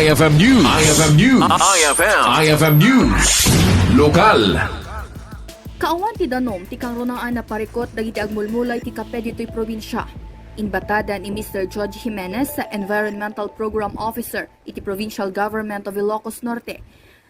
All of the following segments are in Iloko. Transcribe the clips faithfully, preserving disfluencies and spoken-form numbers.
I F M News. I F M News. I F M. I F M News. Lokal. Kaawan ti danum ti kangrunaan a parikut dagiti agmulmula iti kape ditoy probinsia. Inbatadan ni Mister Judge Jimenez, Environmental Program Officer iti Provincial Government of Ilocos Norte,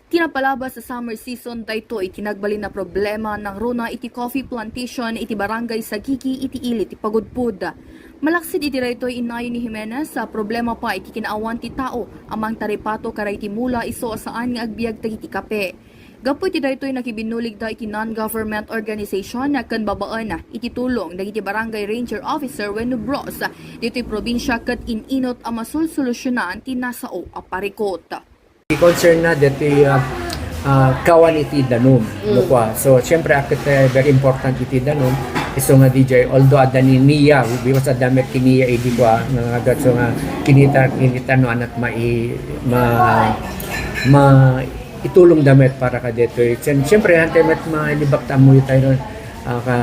ti napalabas a summer season daytoy ti nagbalin a problema nangruna iti coffee plantation iti Barangay Sagigi iti ili ti Pagudpud. Malaksid iti daytoy, innayon ni Jimenez a problema pay ti kinaawan ti tao a mangtaripato kadagiti mula isu a saan nga agbiag dagiti kape. Gapu iti daytoy, nakibinnuligda iti non-government organization ken babaen iti tulong dagiti barangay ranger officer wenno BROs ditoy probinsia ket in-inut a masolsolusyonan ti nasao a parikut. Ti concern na deti uh, uh, kaawan iti danum no kwa. So siyempre, aket eh, very important iti danum. Isu nga D J, although adda ni NIA, because adda met ki NIA idi kwa nga agad, so nga kinita kinita no anat mai ma ma itulong da met para kadetoy. Sen- Siyempre, hantay met malibak ta ammoyo tayo, ah, ka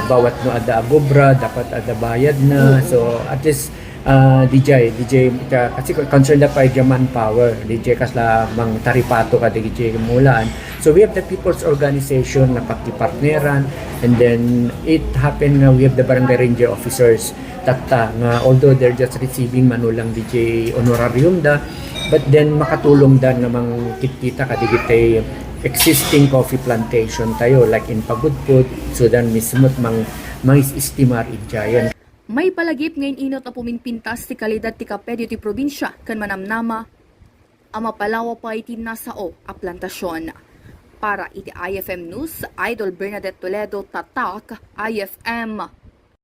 bawat no adda agobra, dapat adda bayad na. So at least, ah, D J, D J ka, kasi concern da pa iti manpower, D J kasla mangtaripato ka D J mulaan. So we have the people's organization na pakipartneran, and then it happened nga we have the barangay ranger officers tatta nga, although they're just receiving mano lang D J honorarium da, but then makatulong da nga mangkitkita kadigiti existing coffee plantation tayo, like in Pagudpud, so then mismo mang mangistimar idiayen. Maipalagip nga in-inut a puminpintas ti kalidad ti kape ditoy probinsia ken manamnama a mapalawa pay ti nasao a plantasion. Para iti I F M News, Idol Bernadette Toledo, Tatak, I F M.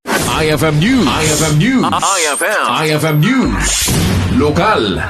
I F M News. I F M News. I F M. I F M News. Lokal.